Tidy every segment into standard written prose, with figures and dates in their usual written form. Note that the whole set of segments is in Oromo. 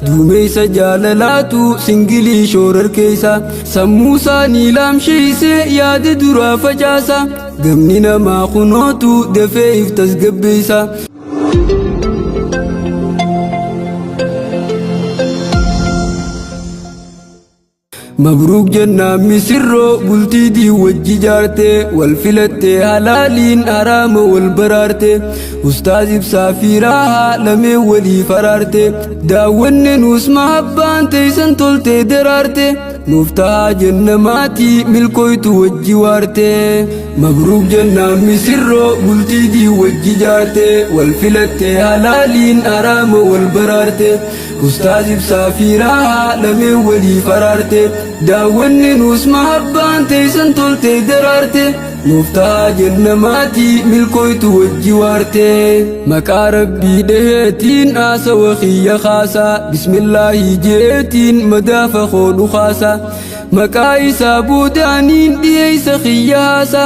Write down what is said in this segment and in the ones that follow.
Duumeysa jaalalaatu singilii shoorarkeeysa. Sammuu isaanii laamsheeyse yaada duraa facaasa. Gamni namaa kunootu dafee if tasgabbeeysa. Mabruuk jennaan misirroo bultii diin wajji jaarte, wal filatte halaaliin haraama wal baraarte. Ustaaz Ibsaa fi Raahaa lameen waliif araarte. Daawwanne nuus mahabbaan teeysan toltee daraarte. Nuuf tahaa jenna maatii milkooytu wajji waarte. Mabruuk jennaan misirroo bultii diin wajji jaarte, wal filatte halaaliin haraama wal baraarte. Ustaaz Ibsaa fi Raahaa lameen waliif araarte. Daawwanne nuus mahabbaan teeysan toltee daraarte. Nuuf tahaa jenna maatii milkooytu wajji waarte. Maqaa Rabbii dhaheetiin haasawa kiyya kaasa. Bismillaahi je'eetiin madaafa koo dhukaasa. Maqaa isaa boodaaniin dhiyeeysa kiyya haasa.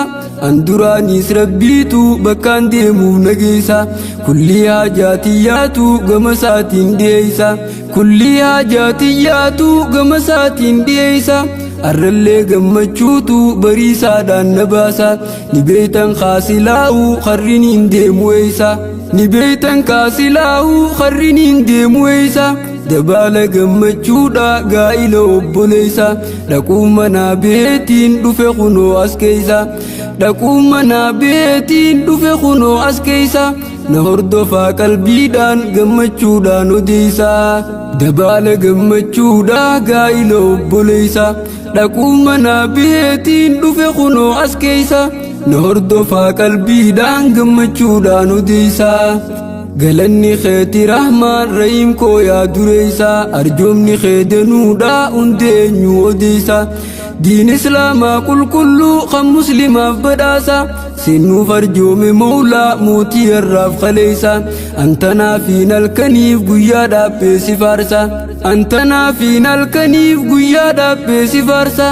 An duraaniis Rabbiitu bakkaan deemuuf na geeysa. Kullii haajaa tiyyaatu gama isaatiin dhiyeeysa. Kullii haajaa tiyyaatu gama isaatiin dhiyeeysa. Arrallee gammachuutu bariisaadhaan na baasa. Ni beeytan kaasilaa'u karriniin deemu eeysa. Ni beeytan kaasilaa'u karriniin deemu eeysa. Dabaala gammachuudha gaa'ila obboleeysa. Dhaquu manaa beetiin dhufe kunoo as keeysa. Dhaquu manaa beetiin dhufe kunoo as keeysa. Na hordofaa qalbiidhaan gammachuudhaan odeeysa. Dabaala gammachuudha gaa'ila obboleeysa. Dhaquu manaa beetiin dhufe kunoo as keeysa. Na hordofaa qalbiidhaan gammachuudhaan odeeysa. Galanni keeti Rahmaan Rahiim koo yaa dureeysa. Arjoomni kee danuudha hundi eenyu odeeysa. Diin Islaamaa qulqulluu kan muslimaaf badhaasa. Seennuuf arjoome Mawlaa mootii har'aaf kaleeysa. Antanaa fi halkaniif guyyaa dhaabbee si faarsa. Antanaa fi halkaniif guyyaa dhaabbee si faarsa.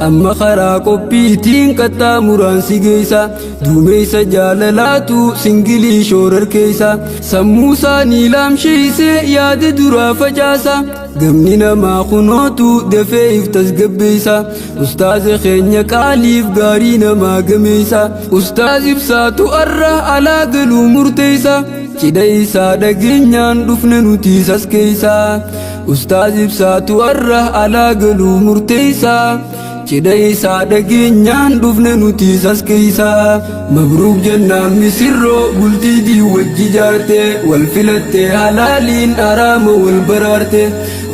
Amma karaa qophiitiin qaxxaamuraan si geeysa. Duumeysa jaalalaatu singilii shoorarkeeysa. Sammuu isaanii laamsheeyse yaada duraa facaasa. Gamni namaa kunootu dafee if tasgabbeeysa. Ustaaza keenya qaaliif gaarii namaa gameeysa. Ustaaz Ibsaatu arra alaa galuu murteeysa. Cidha isaa dhageenyaan dhufne nuti as keeysa. Ustaaz Ibsaatu arra alaa galuu murteeysa. Cidha isaa dhageenyaan dhufne nuti as keeysa. Mabruuk jennaan misirroo bultii diin wajji jaarte, wal filatte halaaliin haraama wal baraarte.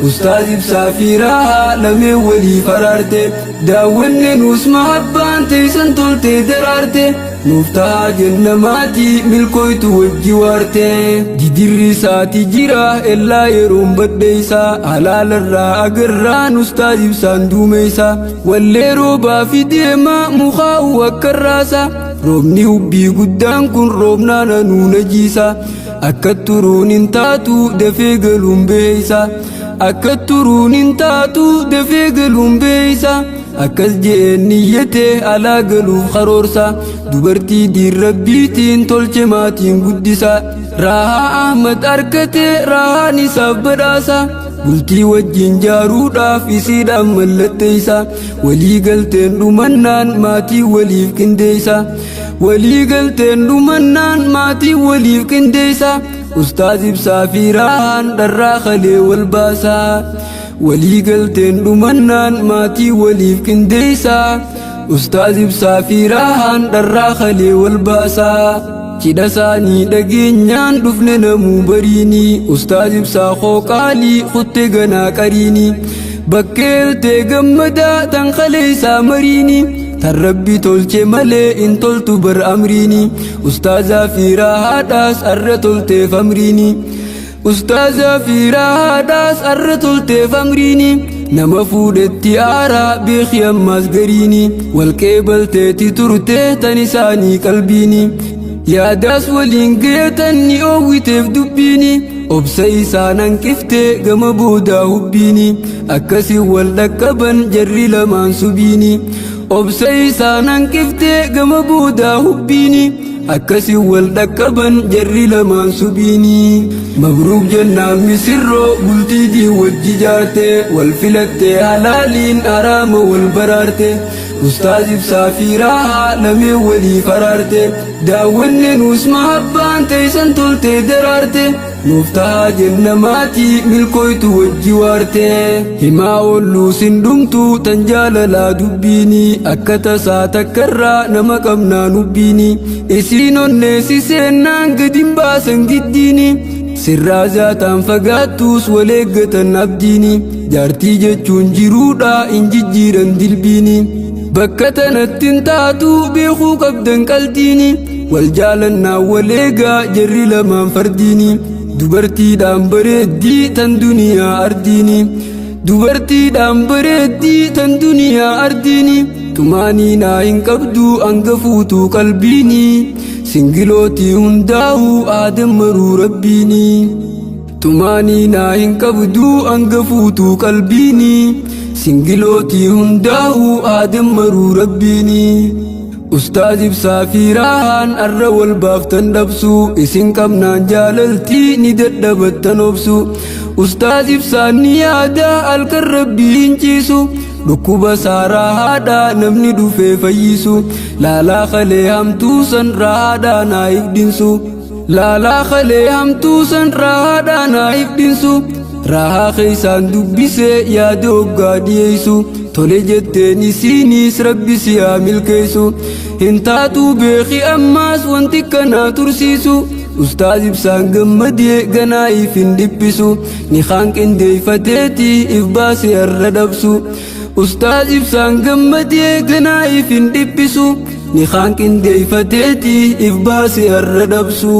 Ustaaz Ibsaa fi Raahaa lameen waliif araarte. Daawwanne nuus mahabbaan teeysan toltee daraarte. Nuuf tahaa jenna maatii milkooytu wajji waarte. Didirri isaati jira ellaa yeroon badheeysa. Halaalarraa agarraan Ustaaz Ibsaan duumeysa. Wallee roobaa fi deema mukaa'u akka raasa. Roobni hubbii guddaan kun roobnaan anuu najiisa. Akka turuun hin taatu dafee galuun beeysa. Akka turuun hin taatu dafee galuun beeysa. Akkas je'een niyyatee alaa galuuf karoorsa. Dubartii diin Rabbiitiin tolche maatiin guddisa. Raahaa Ahmad arkatee raahaan isaaf badhaasa. Bultii wajjin jaaruudhaaf isiidhaan mallatteessa. Walii galteen dhumannaan maatii waliif qindeessa. Walii galteen dhumannaan maatii waliif qindeessa. Ustaaz Ibsaa fi Raahaan dharraa kalee wal baasa. Walii galteen dhumannaan maatii waliif qindeessa. Ustaaz Ibsaa fi Raahaan dharraa kalee wal baasa. Cidha isaanii dhageenyaan dhufne namuu bariini. Ustaaz Ibsaa koo qaalii kutte ganaa qariini. Bakkeeltee gammadaa tan kaleessaa mariini. Tan Rabbi tolche malee hin toltu bar amriini. Ustaazaa fi Raahaadhaas arra tolteef amriini. Ustaazaa fi Raahaadhaas arra tolteef amriini. Nama fuudhetti aaraa beeki ammaas gariini. Walqeebalteeti turte tan isaanii qalbiini. Yaadaas waliin geetan ni oowwiteef dubbiini. Obsa isaan hanqifte gama boodaa hubbiini. Akkasiin wal dhaqqaban jarri lamaan subiini. Obsa isaan hanqifte gama boodaa hubbiini. Akkasi wal dhaqqaban jarri lamaan subiini. Mabruuk jennaan misirroo bultiitii wajji jaarte, wal filatte halaaliin haraama wal baraarte. Ustaaz Ibsaa fi Raahaa lameen waliif araarte. Daawwanne nuus mahabbaan teeysan toltee daraarte. Nuuf tahaa jenna maatii milkooytu wajji waarte. Himaa oolluu sin dhumtu tan jaalalaa dubbiini, akka tasaa takkarraa nama qabnaa nubbiini. Isiin onnee si seennaan gadin baasan giddiini. Sirraa zaataan fagaattuus wal eeggatan abdiini. Jaartii jechuun jiruudha hin jijjiiran dilbiini. Bakka tanatti hin taatu beekuu qabdan qaldiini. Wal jaalannaa wal eegaa jarri lamaan fardiini. Dubartiidhaan bareeddii tan duniyaa ardiini. Dubartiidhaan bareeddii tan duniyaa ardiini. Tumaanii naa hin qabdu hanga fuutuu qalbiini. Singilootii hundaa'uu aadan maruu rabbiini. Tumaanii naa hin qabdu hanga fuutuu qalbiini. Singilootii hundaa'uu aadan maruu rabbiini. Ustaaz Ibsaa fi Raahaan arra wal baaftan dhabsu, isin qabnaan jaalaltii ni dadhabattan obsu. Ustaaz Ibsaan ni yaada halkan rabbii hin ciisu. Dhukkuba saaraa haadhaa namni dhufee fayyisu. Laalaa kalee hamtuu san raahaadhaa naa ifdhinsu. Laalaa kalee hamtuu san raahaadhaa naa ifdhinsu. Raahaa keeysaan dubbisee yaada hoggaa dhiyeessu. Tole jetteen isiiniis rabbi si haa milkeessu. Hin taatuu beeki ammaas wanti kanaa tursiisu. Ustaaz Ibsaan gammadee ganaa if hin dhiphisu. Ni kaan qindeeffateeti if baase har'a dhabsu. Ustaaz Ibsaan gammadee ganaa if hin dhiphisu. Ni kaan qindeeffateeti if baase har'a dhabsu.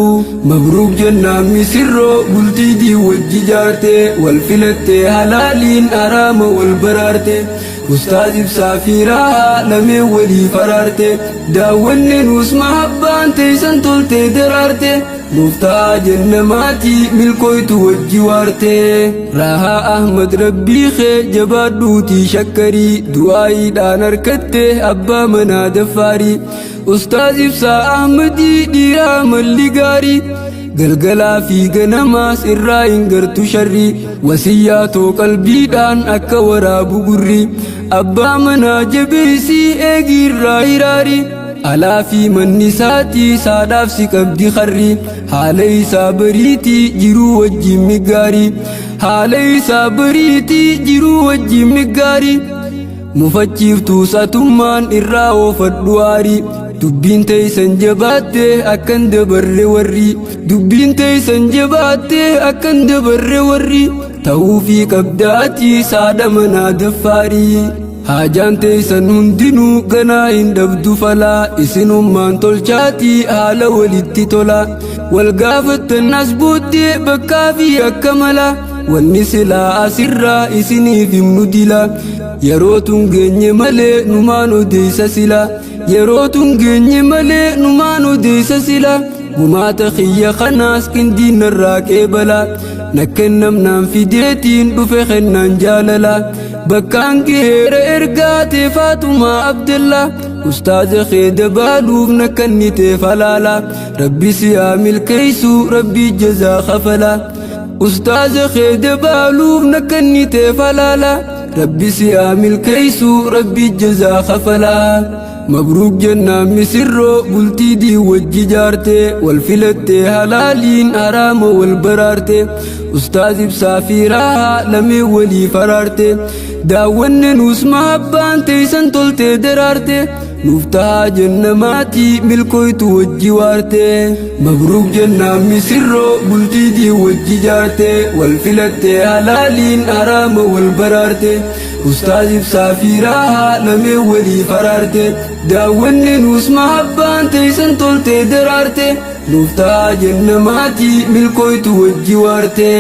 Mabruuk jennaan misirroo bultiitii wajji jaarte, wal filatte halaaliin haraama wal baraarte. Ustaaz Ibsaa fi Raahaa lameen waliif araarte. Daawwanne nuus mahabbaan teeysan toltee daraarte. Nuuf tahaa jenna maatii milkooytu wajji waarte. Raahaa Ahmad rabbii kee jabaadhuutii shakkarii, du'aayiidhaan harkatte abbaa manaa daffaarii. Ustaaz Ibsaa Ahmadii dhiiraa malli gaarii. Galgalaa fi ganamaas irraa hin gartu sharrii. Wasiyyaa too qalbiidhaan akka waraabu gurri. Abbaa manaa jabeessii eegii irraa hiraari. Alaa fi manni isaatii saadhaaf si qabdi karri. Haala isaa bariitii jiruu wajjin miggaarii. Haala isaa bariitii jiruu wajjin miggaarii. Mufachiiftuu satummaan irraa oofadhu aarii. Dubbiin teeysan jabaatte akkan dabarre warri. Dubbiin teeysan jabaatte akkan dabarre warri. Ta'uufii qabdaatii saadha manaa daffaarii. Haajaan teeysan hundinuu ganaa hin dhabdu falaa. Isinummaan tolchaatii haala walitti tola. Wal gaafattan as booddee bakkaa fi akka mala. Wanni silaa asirraa isiniif himnu dila. Yeroo tun geenye malee numaan odeessa sila. Yeroo tun geenye malee numaan odeessa sila. Gumaata kiyya kanaas qindiin narraa qeebala. Na kennamnaan fideetiin dhufe kennaan jaalala. Bakkaan geera ergaa tee Faatumaa Abdallaa. Ustaaza kee dabaaluuf na kenniteef halaala. Rabbi si haa milkeessu rabbi jazaa kafala. Ustaaza kee dabaaluuf na kenniteef halaala. Rabbi si haa milkeessu rabbi jazaa kafala. Mabruuk jennaan misirroo bultiitii wajji jaarte, wal filatte halaaliin haraama wal baraarte. Ustaaz Ibsaa fi Raahaa lameen waliif araarte. Daawwanne nuus mahabbaan teeysan toltee daraarte. Nuuf tahaa jenna maatii milkooytu wajji waarte. Mabruuk jennaan misirroo bultiitii wajji jaarte, wal filatte halaaliin haraama wal baraarte. Ustaaz Ibsaa fi Raahaa lameen waliif araarte. Daawwanne nuus mahabbaan teeysan toltee daraarte. Nuuf tahaa jenna maatii milkooytu wajji waarte.